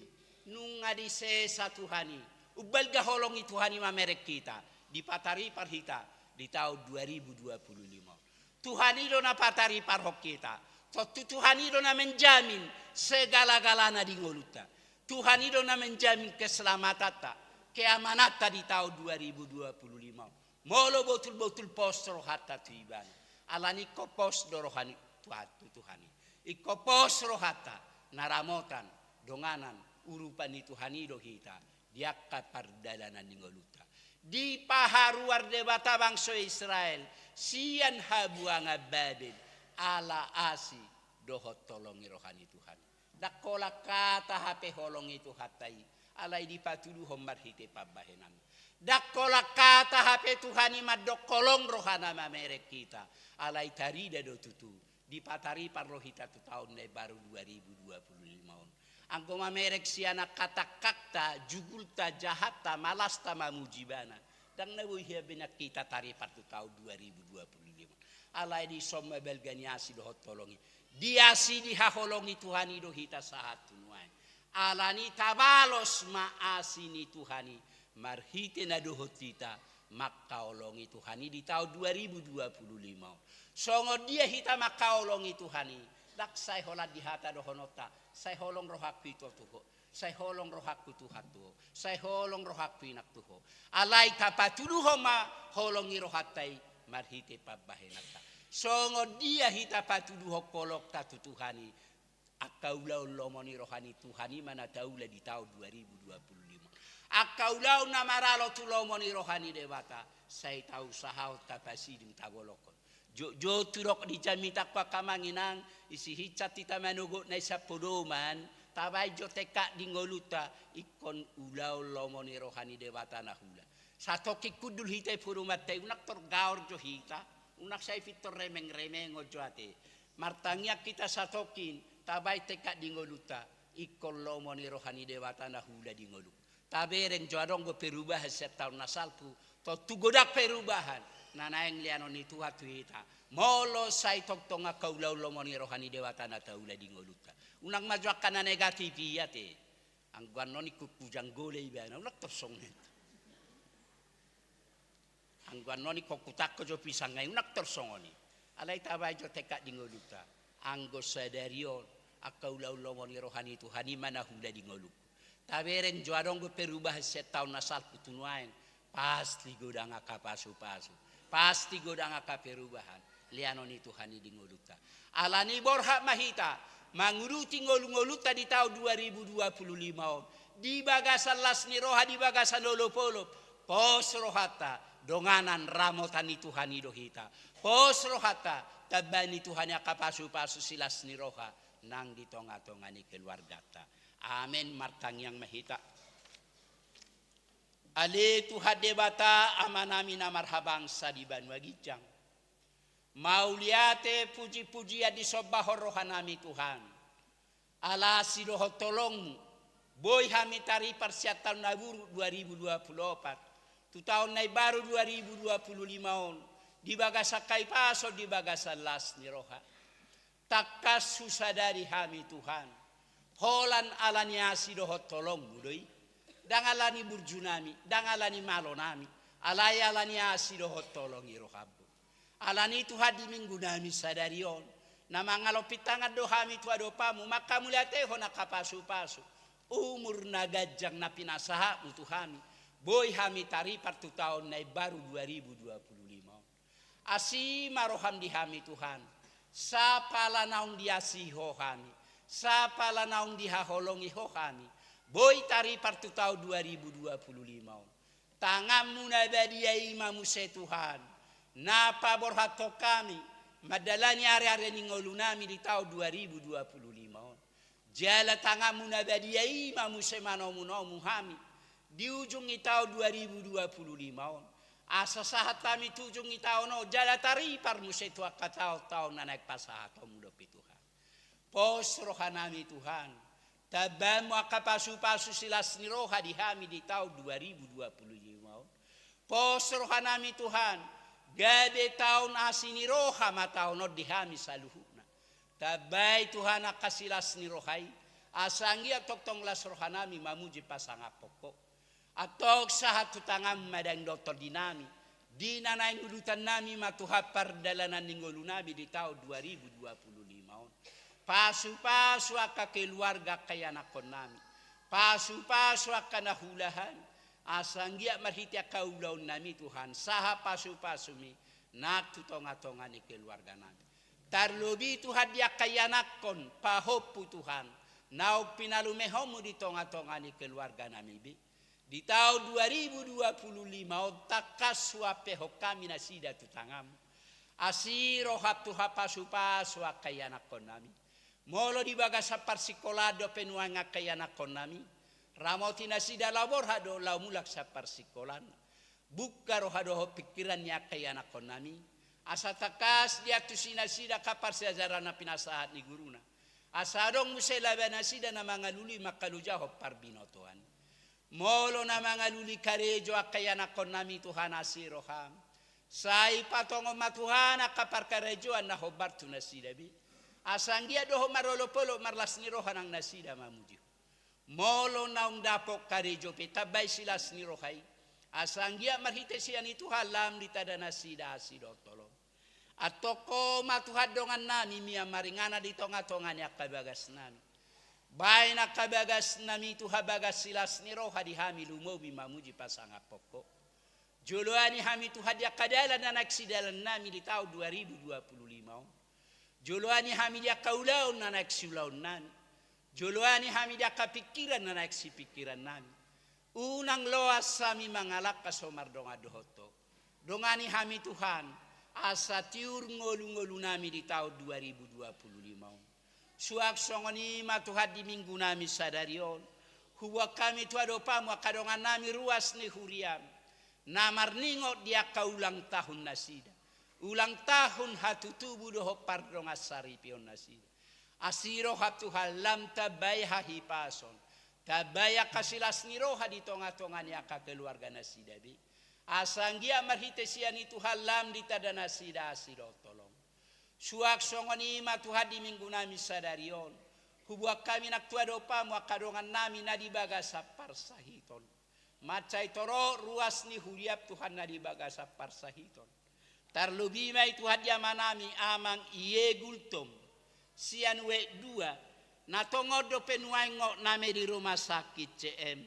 nunga disesa Tuhan i. Umbalga holong ni Tuhan i mamereng hita, dipataripar hita di taon dua ribu dua puluh lima. Tuhan i do na patariparhon hita. Tontu Tuhan i do na menjamin segala-galana di ngolunta. Tuhan i do na menjamin keselamatanta, keamananta di taon dua ribu dua puluh lima. Molo botul-botul pos rohanta tu Ibana. Alani ingkon pos do roha ni Tuhan tu Tuhan i. Ingkon pos rohanta, na ramotan, donganan, urupan ni Tuhan i do hita di angka pardalanan ni ngolunta. Dipaharuar Debata bangso Israel sian habuangan Babel ala asi dohot holong ni roha ni Tuhan. Ndang holan hata hape holong ni Tuhanta i, alai dipatuduhon marhite pambahenan. Ndang holan hata hape Tuhan i mandok holong rohana mamereng hita, alai tarida do tutu. Dipataripar do hita tu taon na imbaru dua ribu dua puluh lima on. Anggo mamereng sian angka tangkangta, jugulta, jahatta, malasta mamuji Ibana, ndang na boi hea be nang hita taripar tu taon dua ribu dua puluh lima. Alai dison ma balga ni asi dohot holong i. Diasi dihaholongi Tuhan i do hita sahat tu nuaeng. Alani tabalos ma asi ni Tuhan i marhite na dohot hita mangkaholongi Tuhan i di taon dua ribu dua puluh lima on. Songon dia hita mangkaholongi Tuhan i, ndang sai holan di hata dohononta, sai holong rohangku i tu ho, sai holong rohangku Tuhan tu ho, sai holong rohangku inang tu ho. Alai tapatuduhon ma holong ni rohanta i marhite pambahenanta. Songon dia hita patuduhon holongta tu Tuhan i, angka ulaon lomo ni roha ni Tuhan i ma na taula di taon dua ribu dua puluh lima. Angka ulaon na maralo tu lomo ni roha ni Debata, sai tausahahon, tapasiding, tabolongkon. Jotjot hudok di jamitangku angka amang inang, isi hinsat hita manogot na i sian podoman, tabaen jo tekad di ngolunta, ingkon ulaon lomo ni roha ni Debata na hula. Satongkin hundul hita i pudumanta i, unang tor gaor jo hita, unang sai pintor remeng-remengon jo ate. Martangiang hita satongkin, tabaen tekad di ngolunta, ingkon lomo ni roha ni Debata na huula di ngolungku. Tabereng jo adong do perubahan sian taon na salpu, tontu godang perubahan na naeng leanon ni Tuhan tu hita. Molo sai tongtong angka ulaon lomo ni roha ni Debata na taula di ngolunta. Unang ma jo angka na negatif i ate. Anggo annon ingkon hujang gole ibana, unang tor songon i. Anggo annon ingkon hutangko jo pisang i, unang tor songon i. Alai tabaen jo tekad di ngolunta. Anggo sadari on, angka ulaon lomo ni roha ni Tuhan i ma na huula di ngolungku. Tabereng jo adong do perubahan sian taon na salpu tu nuaeng. Pasti godang angka pasu-pasu. Pasti godang angka perubahan. Leanon ni Tuhan i di ngolunta. Alani borhat ma hita manguduti ngolu-ngolunta di taon dua ribu dua puluh lima on. Di bagasan las ni roha, di bagasan olop-olop. Pos rohanta, donganan ramotan ni Tuhan i do hita. Pos rohanta, tambai ni Tuhan i angka pasu-pasu silas ni roha nang di tonga-tonga ni keluarganta. Amen. Martangiang ma hita. Ale Tuhan Debata, Amanami na marhabangsa di banua ginjang. Mauliate, puji-pujian disombahon rohanami Tuhan. Ala asi dohot holongmu, boi hami taripar sian taon na buruk dua ribu dua puluh opat tu taon na imbaru dua ribu dua puluh lima on, di bagasan hahipason, di bagasan las ni roha. Tangkas husadari hami Tuhan, holan alani asi dohot holongmu do i. Ndang alani burjunami, ndang alani malonami, alai alani asi dohot holong ni rohammu. Alani Tuhan, di minggunami sadari on, na mangalopin tangan do hami tu adopanmu, manghamauliatehon angka pasu-pasu, umur na ganjang na pinasahatmu tu hami, boi hami taripar tu taon na imbaru dua ribu dua puluh lima on. Asi ma roham di hami Tuhan, sapala naung diasihi Ho hami, sapala naung dihaholongi Ho hami, boi taripar tu taon dua ribu dua puluh lima on. Tanganmu na badia i ma muse Tuhan, na paborhathon hami mandalani ari-ari ni ngolunami di taon dua ribu dua puluh lima on. Jala tanganmu na badia i ma muse manomu-nomu hami di ujung ni taon dua ribu dua puluh lima on. Asa sahat hami tu ujung ni taon on, jala taripar muse tu angka taon-taon na naeng pasahatonmu dope Tuhan. Pos rohanami Tuhan, tambai ma angka pasu-pasu silas ni roha di hami di taon dua ribu dua puluh lima on. Pos rohanami Tuhan, gabe taon asi ni roha ma taon on di hami saluhutna. Tambai Tuhan angka silas ni roha i, asa anggiat tongtong las rohanami mamuji pasangaphon Ho. Antong sahat tu tanganmu ma daging dohot tondinami, di na naeng udutannami ma Tuhan pardalanan ni ngolunami di taon dua ribu dua puluh lima on. Pasu-pasu angka keluarga, angka ianakhonnami. Pasu-pasu angka na huula hami, asa anggiat marhite angka ulaonnami Tuhan, sahat pasu-pasumi nang tu tonga-tonga ni keluarganami. Tarlobi Tuhan di angka ianakhon pahompu Tuhan, naung pinalumehonmu di tonga-tonga ni keluarganami be. Di taon dua ribu dua puluh lima on tangkas huampehon hami nasida tu tanganmu. Asi roham Tuhan pasu-pasu angka ianakhonnami. Molo di bagasan parsingkolaan dope nuaeng angka ianakhonnami, ramoti nasida laho borhat dohot laho mulak sian parsingkolaan. Buka roha dohot pingkiran ni angka ianakhonnami, asa tangkas diantusi nasida angka parsiajaran na pinasahat ni guruna. Asa adong muse laba nasida na mangalului mangkalojahon parbinotoan. Molo na mangalului karejo angka ianakhonnami Tuhan, asi roham, sai patongon ma Tuhan angka parkarejoan na hombar tu nasida be. Asa anggiat dohot marolop-olop marlas ni roha nang nasida mamuji Ho. Molo naung dapot karejo pe, tambai silas ni roha i, asa anggiat marhite sian i Tuhan lam ditada nasida asi dohot holong. Antong Ho ma Tuhan dongannami mian maringanan di tonga-tonga ni angka bagasnami. Baen angka bagasnami Tuhan bagas silas ni roha di hami lumobi mamuji pasangaphon Ho. Joloani hami Tuhan di angka dalan na naeng sidalannami di taon dua ribu dua puluh lima on. Joloani hami di angka ulaon na naeng siulaonnami. Joloani hami di angka pingkiran na naeng sipingkirannami. Unang loas hami mangalangka so mardongan dohot Ho. Dongani hami Tuhan, asa tiur ngolu-ngolunami di taon dua ribu dua puluh lima on. Suang songon i ma Tuhan di minggunami sadari on, huboan hami tu adopanmu angka dongannami ruas ni huriam. na marningot di angka ulang tahun nasida. Ulang tahun hatutubu dohot pardongansaripeon nasida. Asi roham Tuhan, lam tambai hahipason, tambai angka silas ni roha di tongatonga ni angka keluarga nasida be. Asa anggiat marhite sian i Tuhan lam ditanda nasida asi dohot holong. Suang songon i ma Tuhan di minggu nami sadari on, huboan hami nang tu adopanMu angka dongan nami na di bagasan parsahiton. Mansai torop ruas ni huriaM Tuhan na di bagasan parsahiton. Tarlobi ma i Tuhan di ama nami amang Ie Gultom sian Wek dua, na tongon dope nuaeng ngot name di rumah sakit C M.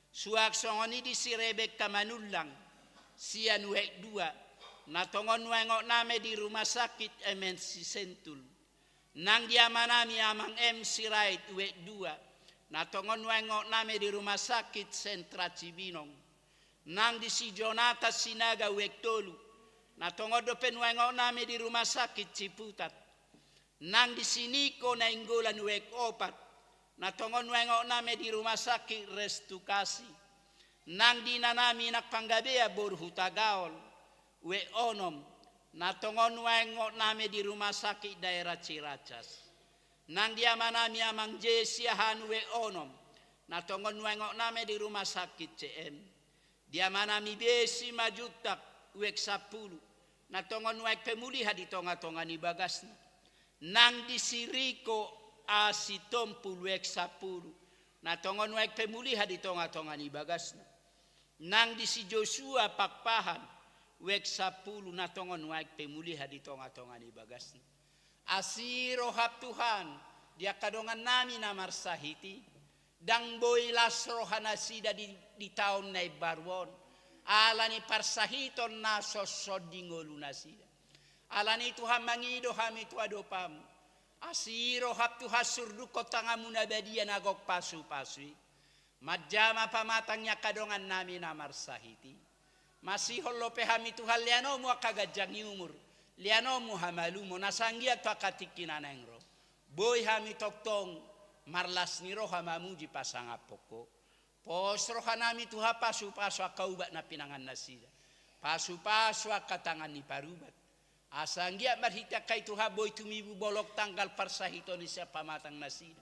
Suang songon i di si Rebekka Manullang sian Wek dua, na tongon nuaeng ngot name di rumah sakit M N C Sentul. Nang di ama nami amang M Sirait Wek dua, na tongon nuaeng ngot name di rumah sakit Sentra Cibinong. Nang di si Jonatan Sinaga Wek tolu, na tongon dope nuaeng ngot name di rumah sakit Ciputat. Nang di si Niko Nainggolan Wek opat, na tongon nuaeng ngot name di rumah sakit Restukasi. Nang di ina nami nang Panggabean boru Hutagaol Wek onom, na tongon nuaeng ngot name di rumah sakit daerah Ciracas. Nang di ama nami amang Jesi Ahanu Wek onom, na tongon nuaeng ngot name di rumah sakit C M. Di ama nami Besi Majuntak Wek sampulu, na tongon nuaeng pemulihan di tongatonga ni bagasna. Nang di si Riko Asitompul Wek sampulu, na tongon nuaeng pemulihan di tongatonga ni bagasna. Nang di si Josua Pakpahan Wek sampulu, na tongon nuaeng pemulihan di tongatonga ni bagasna. Asi roham Tuhan di angka dongan nami na marsahit i. Ndang boi las roha nasida di, di taon na imbaru on, ala ni parsahiton na songon di ngolu nasida. Ala ni i Tuhan mangido hami tu adopanMu. Asi roham Tuhan, surdukkon tanganMu na badia na gok pasupasu i manjama pamatang ni angka dongan nami na marsahit i. Masihol dope hami Tuhan, leanonMu angka ganjang ni umur, leanonMu hamalumon, asa anggiat tu angka tingki na naeng ro boi hami tongtong marlas ni roha mamuji pasangaphon Ho. Pos roha nami Tuhan, pasupasu angka ubat na pinangan nasida, pasupasu angka tangan ni parubat. Asa anggiat marhite angka i Tuhan boi tumibu bolong tanggal parsahiton i sian pamatang nasida.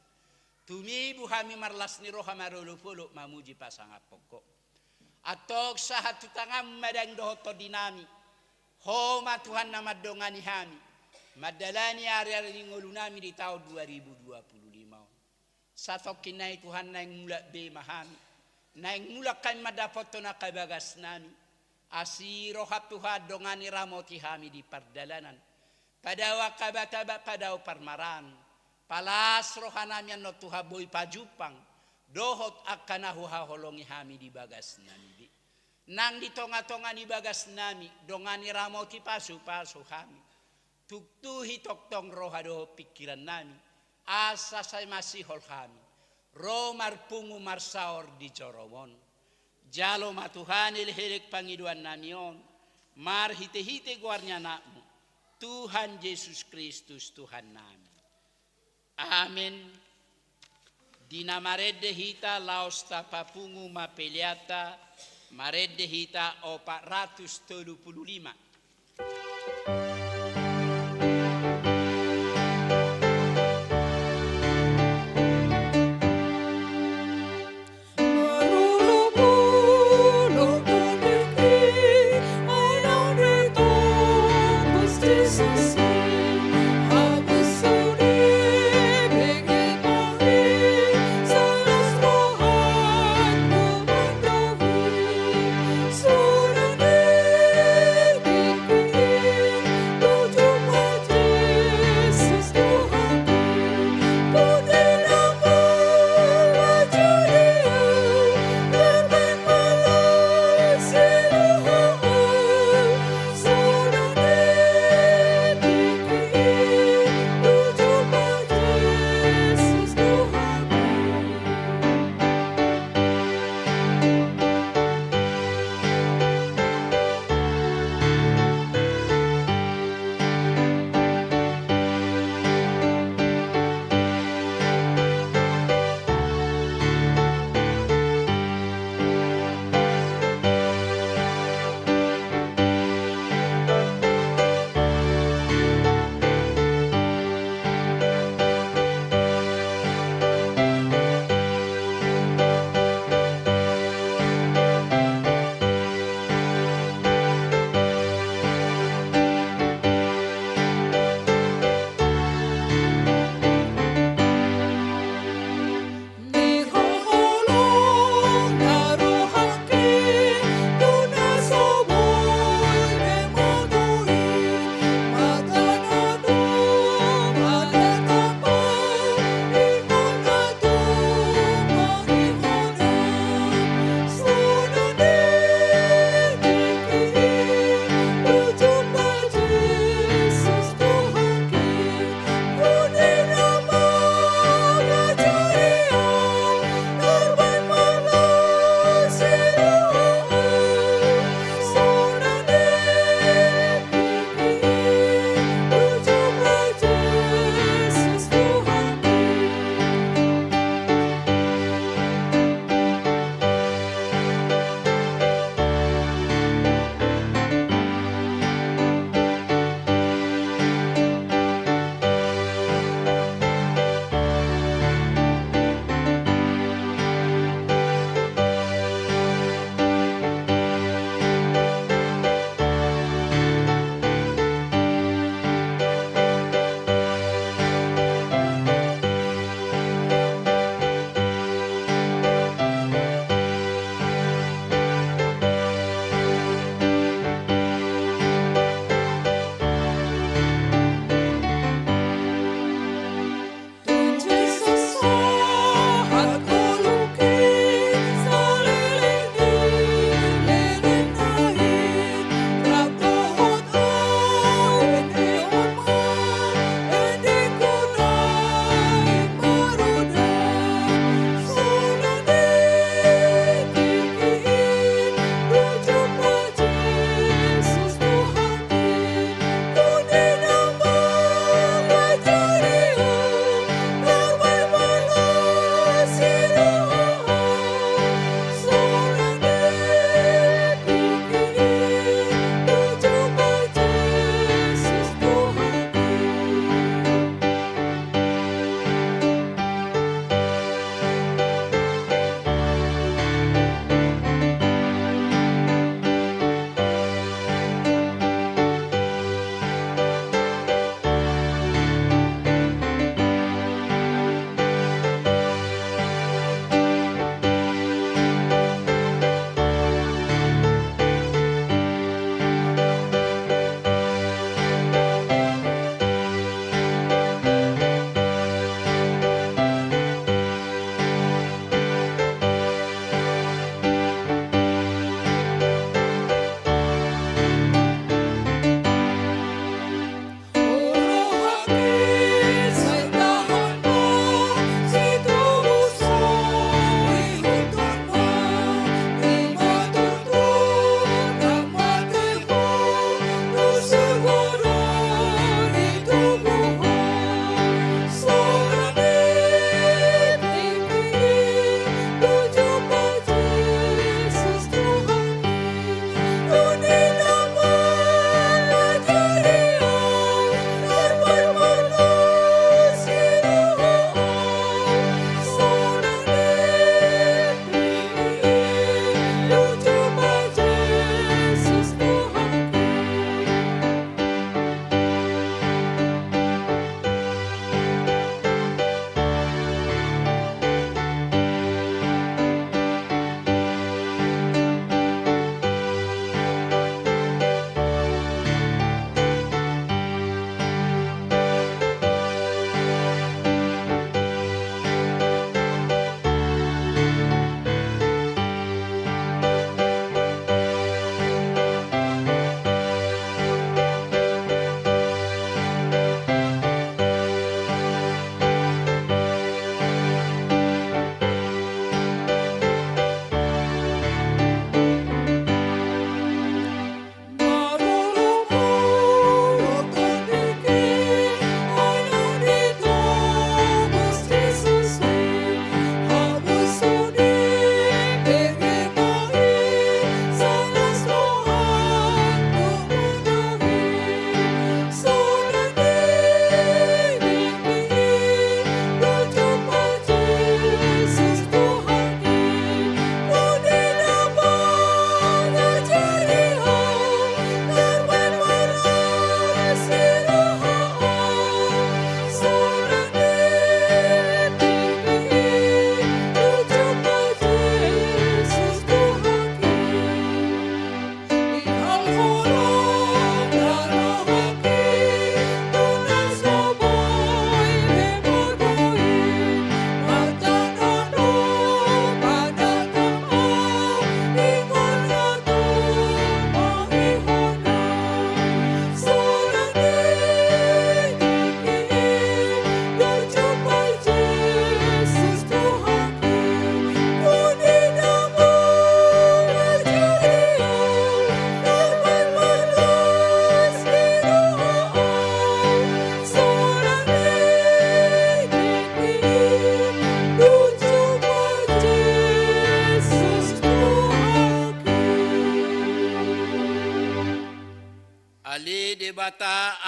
Tumibu hami marlas ni roha marolopolop mamuji pasangaphon Ho. Antong sahat tu tanganMu ma daging dohot tondi nami. Ho ma Tuhan na mandongani hami mandalani ariari ni ngolu nami di taon dua ribu dua puluh lima on. Satongkin na i Tuhan, naeng mulak be ma hami. Naeng mulak hami mandapothon angka bagas nami. Asi roham Tuhan, dongani, ramoti hami di pardalanan. Padao angka batabat, padao parmaraan. Palas roha nami annon Tuhan boi pajumpang dohot angka na huhaholongi hami di bagas nami be. Nang di tongatonga ni bagas nami, dongani, ramoti, pasupasu hami. Tuktuhi tongtong roha dohot pingkiran nami, asa sai masihol hami ro marpungu marsaor di joroM on. Jalo ma Tuhan elekelek pangidoan nami on marhitehite goar ni AnakMu, Tuhan Jesus Kristus Tuhan nami. Amen. Di na marende hita, laos tapapungu ma peleanta, marende hita opat ratus tolu pulu lima.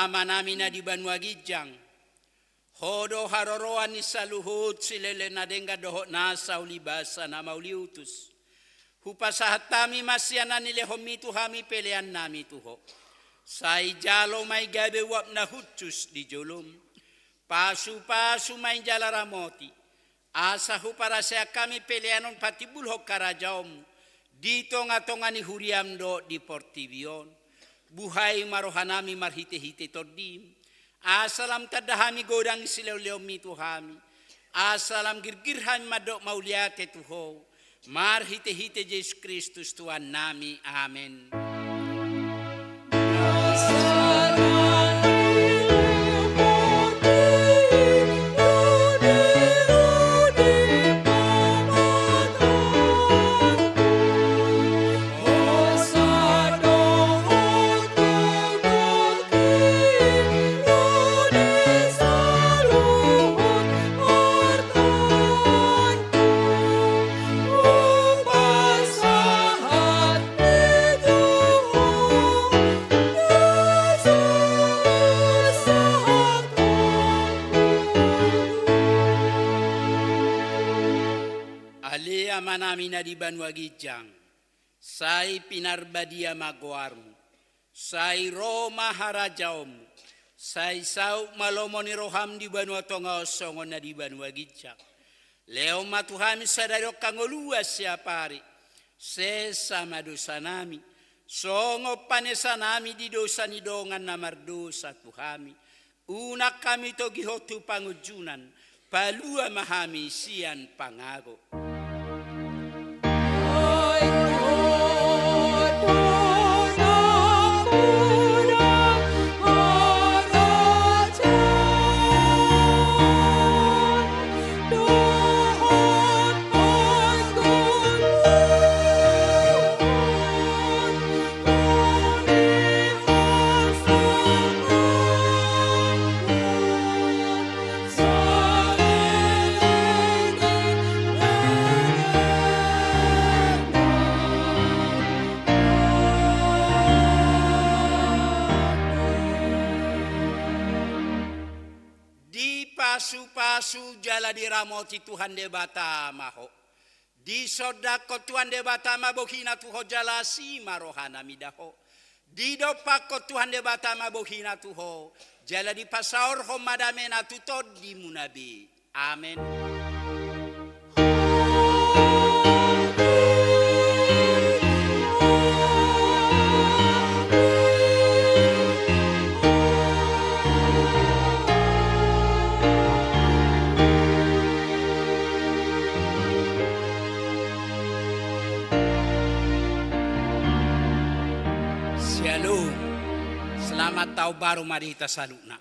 Amanami na di banua ginjang, Ho do haroroan ni saluhut silele na denggan dohot nasa ulibasa na mauliutus. Hupasahat hami ma sian na nilehonmi tu hami peleannami tu Ho. Sai jalo ma i gabe uap na hushus di jolom. Pasupasu ma i jala ramoti. Asa huparaseak hami pelean on patimbulhon harajaonmu di tongatonga ni huriam dohot di portibi on. Buhai ma rohanami marhitehite tondim. Asa lam tanda hami godang silehonlehonmi tu hami. Asa lam girgir hami mandok mauliate tu Ho. Marhitehite Jesus Kristus Tuhannami. Amen. Ale Amanami na di banua ginjang, sai pinarbadia ma goarmu. Sai ro ma harajaonmu. Sai saut ma lomo ni roham di banua tonga on songon na di banua ginjang. Lehon ma tu hami sadari on hangoluan siapari. Sesa ma dosanami, songon panesanami di dosa ni dongan na mardosa tu hami. Unang hami togihon tu pangunjunan, palua ma hami sian pangago. Dipasupasu jala diramoti Tuhan Debata ma ho. Disondangkon Tuhan Debata ma bohina tu ho jala asi ma rohana mida ho. Didompakkon Tuhan Debata ma bohina tu ho, jala dipasaorhon ma damena tu tondimuna be. Amen. Shalom. Selamat tahun baru ma di hita saluhutna.